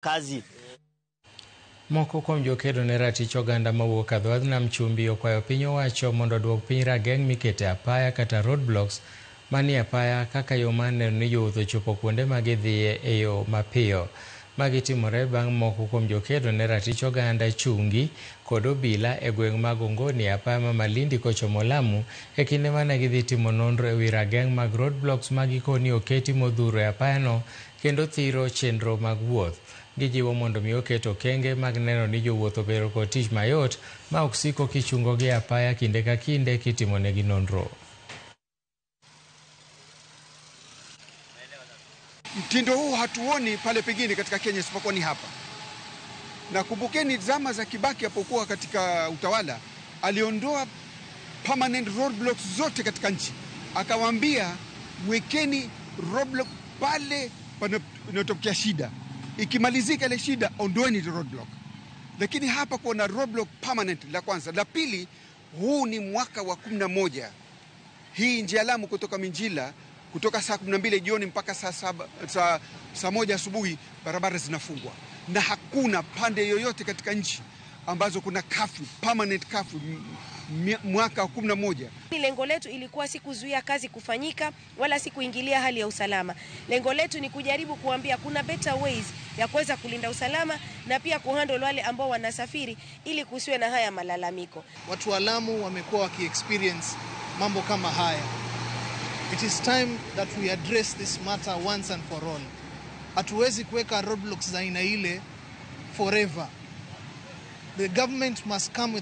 Kazi. Moko kuom jokedo ne ratich oganda mawuok e dho wadh nam chumbi okwayo piny owacho mondo oduok piny rageng' mikete apaya kata roadblocks manie apaya kaka yo mar neno ni jowuoth ochopo kuonde ma gidhiye e yo mapiyo. Magi timore bang' moko kuom jokedo ne ratich oganda chungi kod obila e gweng' mag Ongoni e apaya ma Malindi kochomo Lamu e kinde mane gidhi timo nonro e wi rageng' mag roadblocks ma gikoni oketi modhuro e apayano kendo thiro chenro mag wuoth. Gijiwo mondo mi oket okenge mag neno ni jowuoth obedo kod tich mayot ma ok siko kichungogi e apaya kinde ka kinde kitimonegi nonro. Mtindo huu hatuoni pale pengine katika Kenya isipokuwa ni hapa. Na kumbukeni zama za Kibaki hapokuwa katika utawala, aliondoa permanent roadblocks zote katika nchi. Akawaambia wekeni roadblock pale panapotokea shida. Ikimalizika ile shida ondoeni roadblock. Lakini hapa kuna roadblock permanent la kwanza. La pili, huu ni mwaka wa 11. Hii njia Lamu kutoka Minjila, kutoka saa 12 jioni mpaka saa 1 asubuhi barabara zinafungwa. Na hakuna pande yoyote katika nchi ambazo kuna curfew, permanent curfew mwaka wa 11. Lengo letu ilikuwa si kuzuia kazi kufanyika wala si kuingilia hali ya usalama. Lengo letu ni kujaribu kuambia kuna better ways ya kuweza kulinda usalama na pia kuhandle wale ambao wanasafiri ili kusiwe na haya malalamiko. Watu wa Lamu wamekuwa waki-experience mambo kama haya. It is time that we address this matter once and for all. Hatuwezi kuweka roadblocks za aina ile forever. The government must come with